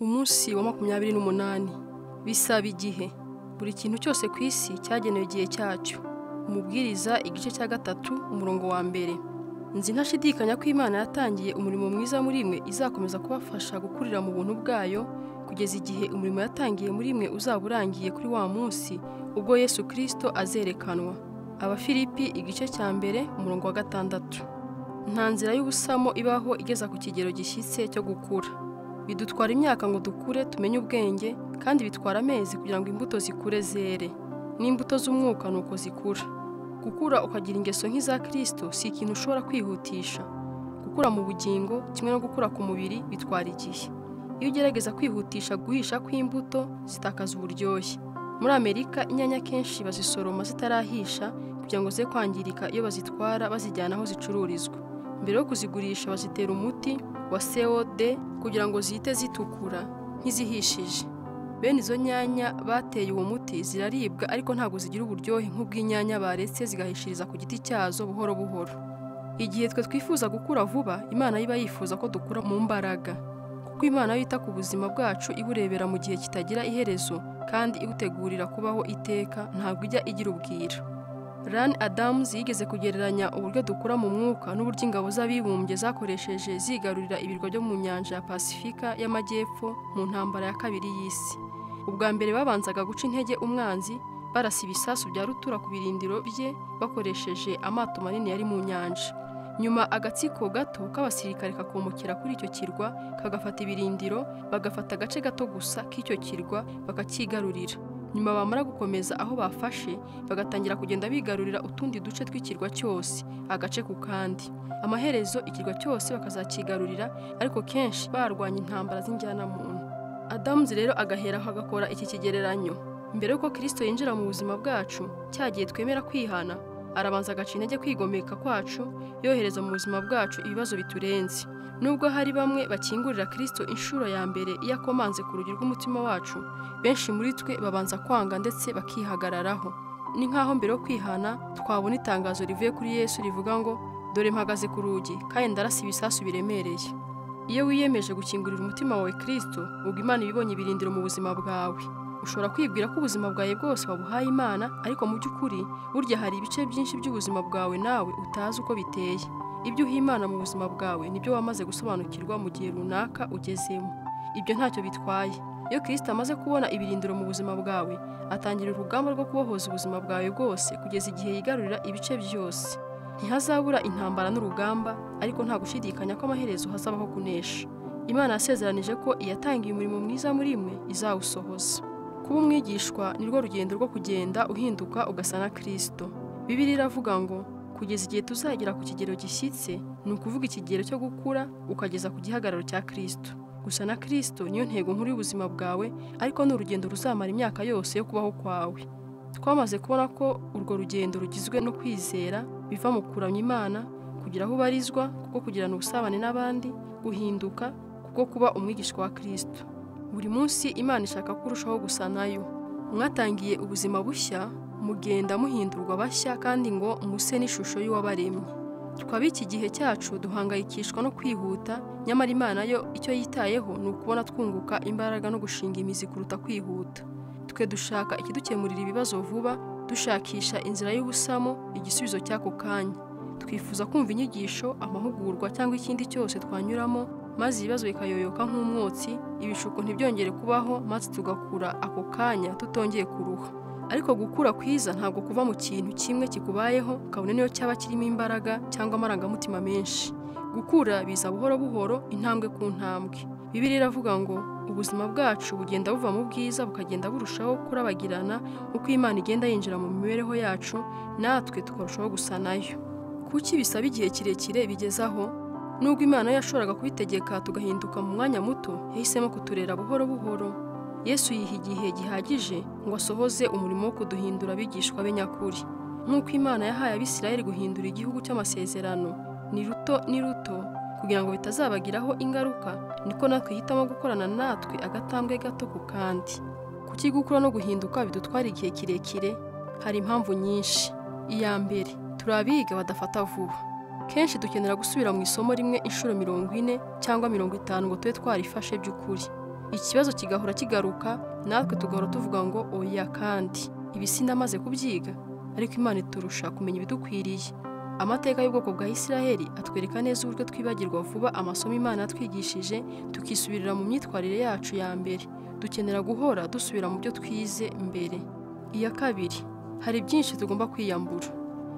Umunsi wa 28 bisaba igihe. Buri kintu cyose ku isi cyagenewe igihe cyacyo. Umubwiriza igice cya 3 umurongo wa 1. Nzi ntashidikanya ko Imana yatangiye umurimo mwiza muri mwe izakomeza kubafasha gukurira mu buntu bwayo kugeza igihe umurimo yatangiye muri mwe uzaba urangiye kuri wa munsi ubwo Yesu Kristo azerekanwa. Abafilipi igice cya 1 umurongo wa 6. Nta nzira y'ubusamo ibaho igeza ku kigero gishyitse cyo gukura. Bidutwara imyaka ngo dukure tumenye ubwenge, kandi bitwara amezi kugira ngo imbuto zikure zere. N'imbuto z'umwuka nuko zikura. Gukura ukagira ingeso nk'iza Kristo si ikintu ushobora kwihutisha. Gukura mu bugingo kimwe no gukura ku mubiri bitwara igihe. Iyo ugerageza kwihutisha guhisha kw'imbuto zitakaza uburyohe. Muri Amerika inyanya kenshi bazisoroma zitarahisha kugira ngo ze kwangirika iyo bazitwara bazijyana aho zicururizwa. Mbere yo kuzigurisha bazitera umuti wa COD kugira ngo zihite zitukura nk'izihishije. Bene izo nyanya bateye uwo muti ziraribwa ariko ntabwo zigira uburyohe nk'ubw'inyanya baretse zigahishiriza ku giti cyazo buhoro buhoro. Igihe twe twifuza gukura vuba, Imana iba yifuza ko dukura mu mbaraga. Kuko Imana yita ku buzima bwacu iburebera mu gihe kitagira iherezo kandi ibutegurira kubaho iteka, ntabwo ijya igira ubwira. Ran Adams yigeze kugereranya uburyo dukura mu mwuka n'uburyo ingabo z'abibumbye zakoresheje zigarurira ibirwa byo mu nyanja ya Pasifika y'Amajyepfo mu ntambara ya 2 y'isi. Ubwa mbere babanzaga guca intege umwanzi barasa ibisasu bya rutura ku birindiro bye bakoresheje amato manini yari mu nyanja. Nyuma agatsiko gato k'abasirikare kakomokera kuri icyo kirwa kagafata ibirindiro, bagafata agace gato gusa k'icyo kirwa bakakigarurira. Nyuma bamara gukomeza aho bafashe bagatangira kugenda bigarurira utundi duce tw'ikirwa cyose, agace ku kandi. Amaherezo ikirwa cyose bakazakigarurira, ariko kenshi barwanya intambara z'injyana muntu. Adams rero agahera agakora iki kigereranyo. Mbere yuko Kristo yinjira mu buzima bwacu, cyagiye twemera kwihana, arabanza agaca intege kwigomeka kwacu, yohereza mu buzima bwacu ibibazo biturenze. Nubwo hari bamwe bakingurira Kristo inshuro ya mbere iyo akomanze ku rugi rw'umutima wacu, benshi muri twe babanza kwanga ndetse bakihagararaho. Ni nkaho mbere yo kwihana twabona itangazo rivuye kuri Yesu rivuga ngo dore mpagaze ku rugi kandi ndarasa ibisasu biremereye. Iyo wiyemeje gukingurira umutima wawe Kristo, ubwo Imana ibibonye ibirindiro mu buzima bwawe. Ushobora kwibwira ko ubuzima bwawe bwose wabuhaye Imana, ariko mu by'ukuri burya hari ibice byinshi by'ubuzima bwawe nawe utazi uko biteye. Ibyo uha Imana mu buzima bwawe nibyo wamaze gusobanukirwa mu gihe runaka ugezemo. Ibyo ntacyo bitwaye. Iyo Kristo amaze kubona ibirindiro mu buzima bwawe, atangira urugamba rwo kubohoza ubuzima bwawe bwose kugeza igihe yigarurira ibice byose. Ntihazabura intambara n'urugamba, ariko nta gushidikanya ko amaherezo hazabaho kunesha. Imana yasezeranije ko iyatangiye umurimo mwiza muri mwe izawusohoza. Kuba umwigishwa ni rwo rugendo rwo kugenda uhinduka ugasa na Kristo. Bibiliya iravuga ngo kugeza igihe tuzagera ku kigero gishyitse, ni ukuvuga ikigero cyo gukura ukageza ku gihagararo cya Kristo. Gusa na Kristo niyo ntego nkuru y'ubuzima bwawe, ariko ni urugendo ruzamara imyaka yose yo kubaho kwawe. Twamaze kubona ko urwo rugendo rugizwe no kwizera biva mu kuramya Imana, kugira aho ubarizwa kuko kugirana ubusabane n'abandi, guhinduka kuko kuba umwigishwa wa Kristo. Buri munsi Imana ishaka ko urushaho gusa nayo. Mwatangiye ubuzima bushya, mugenda muhindurwa bashya kandi ngo muse n'ishusho y'uwabaremye. Twaba iki gihe cyacu duhangayikishwa no kwihuta, nyamara Imana yo icyo yitayeho ni ukubona twunguka imbaraga no gushinga imizi kuruta kwihuta. Twe dushaka ikidukemurira ibibazo vuba, dushakisha inzira y'ubusamo, igisubizo cy'ako kanya. Twifuza kumva inyigisho, amahugurwa cyangwa ikindi cyose twanyuramo, maze ibibazo bikayoyoka nk'umwotsi, ibishuko ntibyongere kubaho, maze tugakura ako kanya tutongeye kuruha. Ariko gukura kwiza ntabwo kuva mu kintu kimwe kikubayeho, kabone niyo cyaba kirimo imbaraga cyangwa amarangamutima menshi. Gukura biza buhoro buhoro, intambwe ku ntambwe. Bibiliya iravuga ngo ubuzima bwacu bugenda buva mu bwiza bukagenda burushaho kurabagirana uko Imana igenda yinjira mu mibereho yacu, natwe tukarushaho gusa nayo. Kuki bisaba igihe kirekire bigezaho? Nubwo Imana yashoboraga kubitegeka tugahinduka mu mwanya muto, yahisemo kuturera buhoro buhoro. Yesu yiha igihe gihagije ngo asohoze umurimo wo kuduhindura abigishwa be nyakuri. Nk'uko Imana yahaye Abisirayeli guhindura igihugu cy'amasezerano, ni ruto ni ruto kugira ngo bitazabagiraho ingaruka, niko natwe hitamo gukorana natwe agatambwe gato ku kandi. Kuki gukura no guhinduka bidutwara igihe kirekire? Hari impamvu nyinshi. Iya mbere, turi abiga badafata vuba. Kenshi dukenera gusubira mu isomo rimwe inshuro 40 cyangwa 50 ngo tube twarifashe by'ukuri. Ikibazo kigahora kigaruka, natwe tugahora tuvuga ngo oya kandi ibi sinamaze kubyiga, ariko Imana iturusha kumenya ibidukwiriye. Amateka y'ubwoko bwa Isiraheli atwereka neza uburyo twibagirwa vuba amasomo Imana yatwigishije, tukisubirira mu myitwarire yacu ya mbere. Dukenera guhora dusubira mu byo twize mbere. Iya kabiri, hari byinshi tugomba kwiyambura.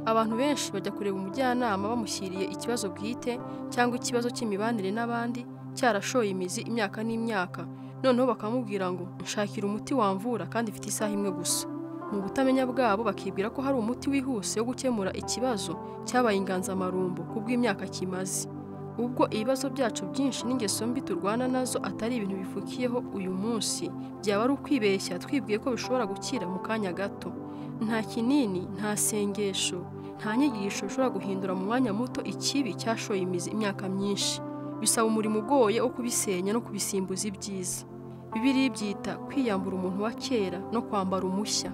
Abantu benshi bajya kureba umujyanama bamushyiriye ikibazo bwite cyangwa ikibazo cy'imibanire n'abandi cyarashoye imizi imyaka n'imyaka, noneho bakamubwira ngo nshakira umuti wamvura kandi mfite isaha imwe gusa. Mu butamenya bwabo bakibwira ko hari umuti wihuse wo gukemura ikibazo cyabaye inganzamarumbo kubw'imyaka kimaze. Ubwo ibibazo byacu byinshi n'ingeso mbi turwana nazo atari ibintu bifukiyeho uyu munsi, byaba ari ukwibeshya twibwiye ko bishobora gukira mu kanya gato. Nta kinini, nta sengesho, nta nyigisho bishobora guhindura mu mwanya muto ikibi cyashoye imizi imyaka myinshi. Bisaba umurimo ugoye wo kubisenya no kubisimbuza ibyiza. Bibiliya ibyita kwiyambura umuntu wa kera no kwambara umushya.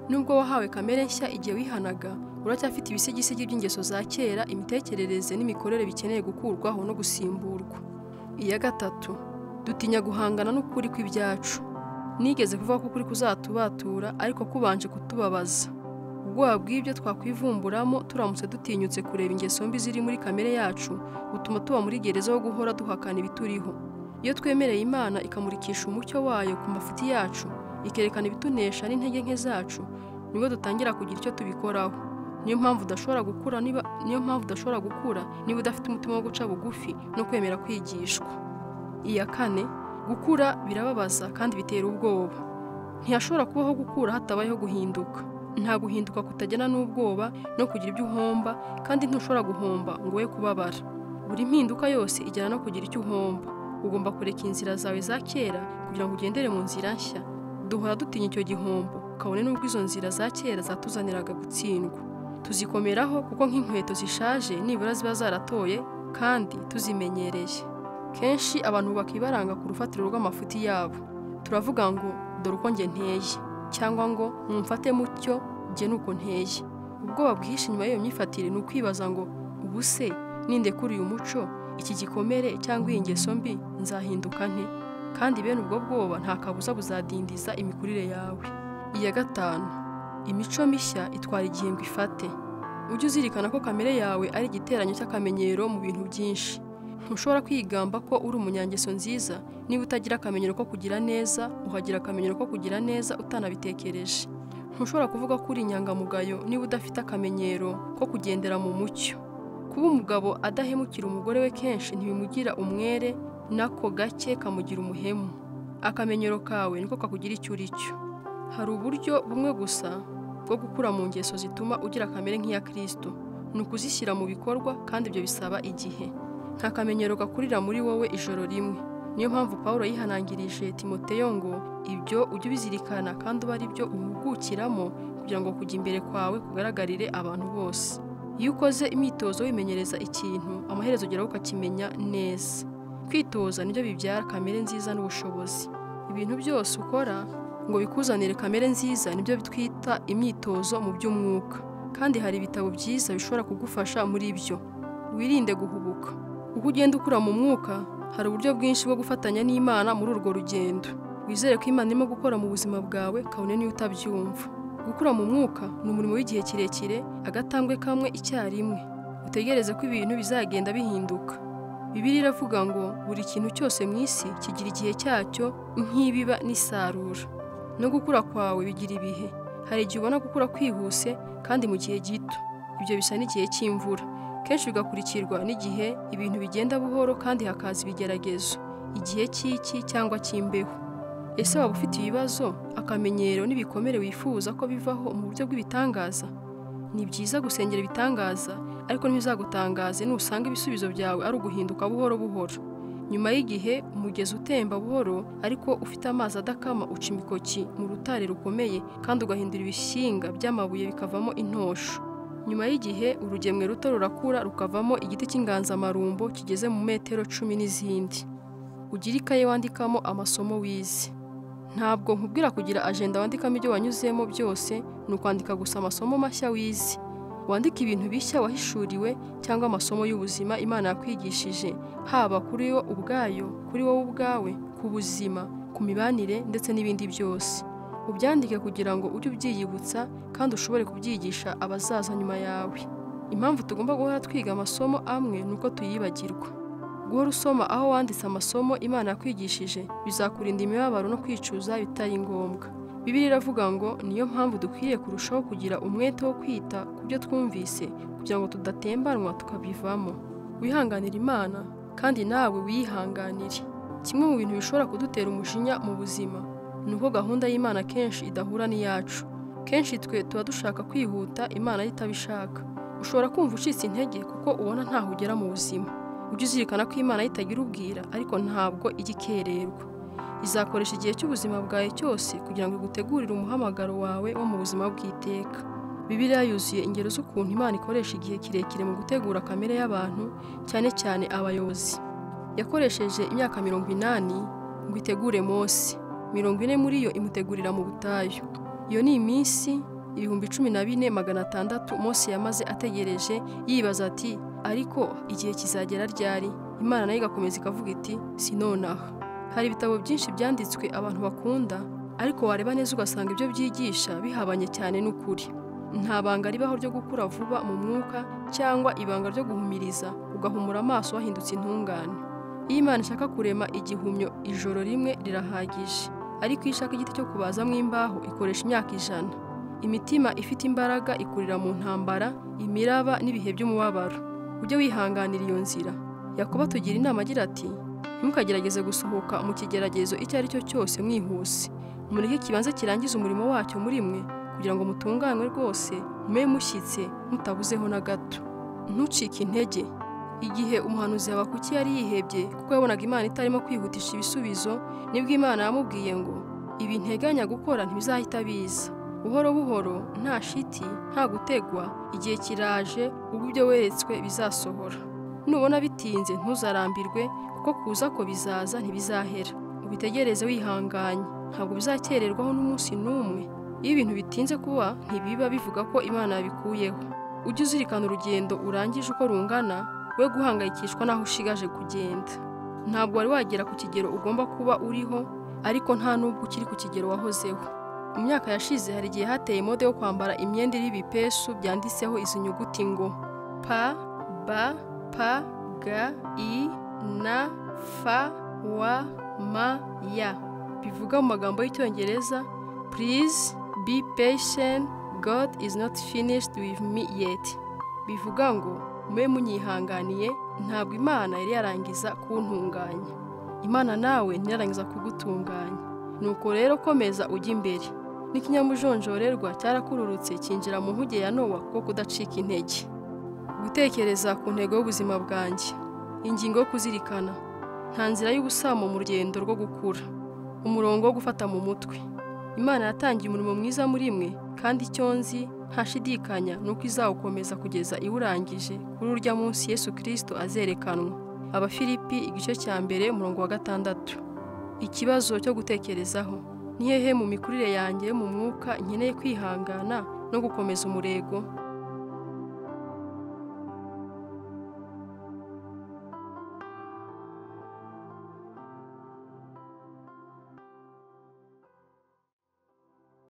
Nubwo wahawe kamere nshya igihe wihanaga, uracyafite ibisigisigi by'ingeso za kera, imitekerereze n'imikorere bikeneye gukurwaho no gusimburwa. Iya gatatu, dutinya guhangana n'ukuri kw'ibyacu. Nigeze kuvuga ko ukuri kuzatubatura, ariko kubanje kutubabaza. Ubwoba bw'ibyo twakwivumburamo turamutse dutinyutse kureba ingeso mbi ziri muri kamere yacu, butuma tuba muri gereza wo guhora duhakana ibituriho. Iyo twemereye Imana ikamurikisha umucyo wayo ku mafuti yacu, ikerekana ibitunesha n'intege nke zacu, nibwo dutangira kugira icyo tubikoraho. Niyo mpamvu udashobora gukura niba udafite umutima wo guca bugufi no kwemera kwigishwa. Iya kane, gukura birababaza kandi bitera ubwoba. Ntiyashobora kubaho gukura hatabayeho guhinduka. Nta guhinduka kutajyana n'ubwoba no kugira ibyo uhomba, kandi ntushobora guhomba ngo we kubabara. Buri mpinduka yose ijyana no kugira icyo uhomba. Ugomba kureka inzira zawe za kera kugira ngo ugendere mu nzira nshya. Duhora dutinya icyo gihombo, kabone n'ubwo izo nzira za kera zatuzaniraga gutsindwa. Tuzikomeraho kuko nk'inkweto zishaje nibura ziba zaratoye kandi tuzimenyereye. Kenshi abantu bubaka ibaranga ku rufatiro rw'amafuti yabo. Turavuga ngo dore uko njye nteye, cyangwa ngo mumfate mutyo njye nuko nteye. Ubwoba bwihishe inyuma y'iyo myifatire ni ukwibaza ngo ubu se nindekura uyu muco, iki gikomere cyangwa iyi ngeso mbi nzahinduka nte? Kandi bene ubwo bwoba nta kabuza buzadindiza imikurire yawe. Iya gatanu, imico mishya itwara igihe ngo ifate. Ujye uzirikana ko kamere yawe ari igiteranyo cy'akamenyero mu bintu byinshi. Ntushobora kwigamba ko uri umunyangeso nziza niba utagira akamenyero ko kugira neza, uhagira akamenyero ko kugira neza utanabitekereje. Ntushobora kuvuga ko uri inyangamugayo niba udafite akamenyero ko kugendera mu mucyo. Kuba umugabo adahemukira umugore we kenshi ntibimugira umwere, nako gake kamugira umuhemu. Akamenyero kawe niko kakugira icyo uri cyo. Hari uburyo bumwe gusa bwo gukura mu ngeso zituma ugira kamere nk'iya Kristo, ni ukuzishyira mu bikorwa, kandi ibyo bisaba igihe. Nta kamenyero gakurira muri wowe ijoro rimwe. Niyo mpamvu Pawulo yihanangirije Timoteyo ngo ibyo ujye ubizirikana kandi ube ari byo uhugukiramo kugira ngo kujya imbere kwawe kugaragarire abantu bose. Iyo ukoze imyitozo wimenyereza ikintu, amaherezo ugeraho ukakimenya neza. Kwitoza nibyo bibyara kamere nziza n'ubushobozi. Ibintu byose ukora ngo bikuzanire kamere nziza nibyo bitwita imyitozo mu by'umwuka. Kandi hari ibitabo byiza bishobora kugufasha muri ibyo. Wirinde guhubuka. Uko ugenda ukura mu mwuka, hari uburyo bwinshi bwo gufatanya n'Imana muri urwo rugendo. Wizere ko Imana irimo gukora mu buzima bwawe, kabone niyo utabyumva. Gukura mu mwuka ni umurimo w'igihe kirekire, agatambwe kamwe icyarimwe. Utegereze ko ibintu bizagenda bihinduka. Bibiliya iravuga ngo buri kintu cyose mu isi kigira igihe cyacyo nk'ibiba n'isarura. No gukura kwawe bigira ibihe. Hari igihe ubona gukura kwihuse kandi mu gihe gito. Ibyo bisa n'igihe cy'imvura. Kenshi bigakurikirwa n'igihe ibintu bigenda buhoro kandi hakaza ibigeragezo, igihe cy'iki cyangwa cy'imbeho. Ese waba ufite ibibazo, akamenyero n'ibikomere wifuza ko bivaho mu buryo bw'ibitangaza? Ni byiza gusengera ibitangaza, ariko ntibizagutangaze nusanga ibisubizo byawe ari uguhinduka buhoro buhoro. Nyuma y'igihe, umugezi utemba buhoro ariko ufite amazi adakama uca imikoki mu rutare rukomeye kandi ugahindura ibishyinga by'amabuye bikavamo intosho. Nyuma y'igihe, urugemwe ruto rurakura rukavamo igiti cy'inganzamarumbo kigeze mu metero 10 n'izindi. Ugire ikaye wandikamo amasomo wize. Ntabwo nkubwira kugira agenda wandikamo ibyo wanyuzemo byose, ni ukwandika gusa amasomo mashya wize. Wandike ibintu bishya wahishuriwe cyangwa amasomo y'ubuzima Imana yakwigishije, haba kuri wowe ubwayo, kuri wowe ubwawe, ku buzima, ku mibanire ndetse n'ibindi byose. Ubyandike kugira ngo ujye ubyiyibutsa kandi ushobore kubyigisha abazaza nyuma yawe. Impamvu tugomba guhora twiga amasomo amwe ni uko tuyibagirwa. Guhora usoma aho wanditse amasomo Imana yakwigishije bizakurinda imibabaro no kwicuza bitari ngombwa. Bibiliya iravuga ngo niyo mpamvu dukwiriye kurushaho kugira umwete wo kwita ku byo twumvise kugira ngo tudatembanwa tukabivamo. Wihanganire Imana kandi nawe wiyihanganire. Kimwe mu bintu bishobora kudutera umujinya mu buzima ni uko gahunda y'Imana kenshi idahura n'iyacu. Kenshi twe tuba dushaka kwihuta, Imana yo itabishaka. Ushobora kumva ucitse intege kuko ubona ntaho ugera mu buzima. Ujye uzirikana ko Imana yo itagira ubwira, ariko ntabwo ijya ikererwa. Izakoresha igihe cy'ubuzima bwawe cyose kugira ngo igutegurire umuhamagaro wawe wo mu buzima bw'iteka. Bibiliya yuzuye ingero z'ukuntu Imana ikoresha igihe kirekire mu gutegura kamere y'abantu, cyane cyane abayobozi. Yakoresheje imyaka 80 ngo itegure Mose, 40 muri yo imutegurira mu butayu. Iyo ni iminsi 14,600 Mose yamaze ategereje, yibaza ati ariko igihe kizagera ryari? Imana nayo igakomeza ikavuga iti sinonaha. Hari ibitabo byinshi byanditswe abantu bakunda, ariko wareba neza ugasanga ibyo byigisha bihabanye cyane n'ukuri. Nta banga ribaho ryo gukura vuba mu mwuka cyangwa ibanga ryo guhumiriza ugahumura amaso wahindutse intungane. Iyo Imana ishaka kurema igihumyo ijoro rimwe rirahagije, ariko iyo ishaka igiti cyo kubazamo imbaho ikoresha imyaka 100. Imitima ifite imbaraga ikurira mu ntambara, imiraba n'ibihe by'umubabaro. Ujye wihanganira iyo nzira. Yakobo atugira inama agira ati ntimukagerageze gusohoka mu kigeragezo icyo ari cyo cyose mwihuse. Mureke ikibanza kirangiza umurimo wacyo muri mwe kugira ngo mutunganywe rwose, mube mushyitse mutabuzeho na gato. Ntucike intege. Igihe umuhanuzi Habakuki yari yihebye kuko yabonaga Imana itarimo kwihutisha ibisubizo, nibwo Imana yamubwiye ngo ibi nteganya gukora ntibizahita biza. Buhoro buhoro, nta shiti, nta gutegwa, igihe kiraje ubwo ibyo weretswe bizasohora. Nubona bitinze ntuzarambirwe, kuko kuza ko bizaza ntibizahera. Ubitegereze wihanganye, ntabwo bizakererwaho n'umunsi n'umwe. Iyo ibintu bitinze kuba ntibiba bivuga ko Imana yabikuyeho. Ujye uzirikana urugendo urangije uko rungana, we guhangayikishwa n'aho ushigaje kugenda. Ntabwo wari wagera ku kigero ugomba kuba uriho, ariko nta n'ubwo ukiri ku kigero wahozeho. Mu myaka yashize hari igihe hateye mode yo kwambara imyenda iriho ibipesu byanditseho izi nyuguti ngo P, B, P, G, I, N, F, W, M, Y. Bivuga mu magambo y'Icyongereza Please be patient, God is not finished with me yet. Bivuga ngo mube munyihanganiye, ntabwo Imana yari yarangiza kuntunganya. Imana nawe ntirarangiza kugutunganya. Nuko rero komeza ujye imbere. N'ikinyamujonjorerwa cyarakururutse cyinjira mu nkuge ya Nowa kuko kudacika intege. Gutekereza ku ntego y'ubuzima bwanjye. Ingingo yo kuzirikana. Nta nzira y'ubusamo mu rugendo rwo gukura. Umurongo wo gufata mu mutwe. Imana yatangiye umurimo mwiza muri mwe, kandi icyo nzi ntashidikanya nuko izawukomeza kugeza iwurangije kuri urya munsi Yesu Kristo azerekanwa. Abafilipi igice cya 1 umurongo wa 6. Ikibazo cyo gutekerezaho. Ni hehe mu mikurire yanjye mu mwuka nkeneye kwihangana no gukomeza umurego?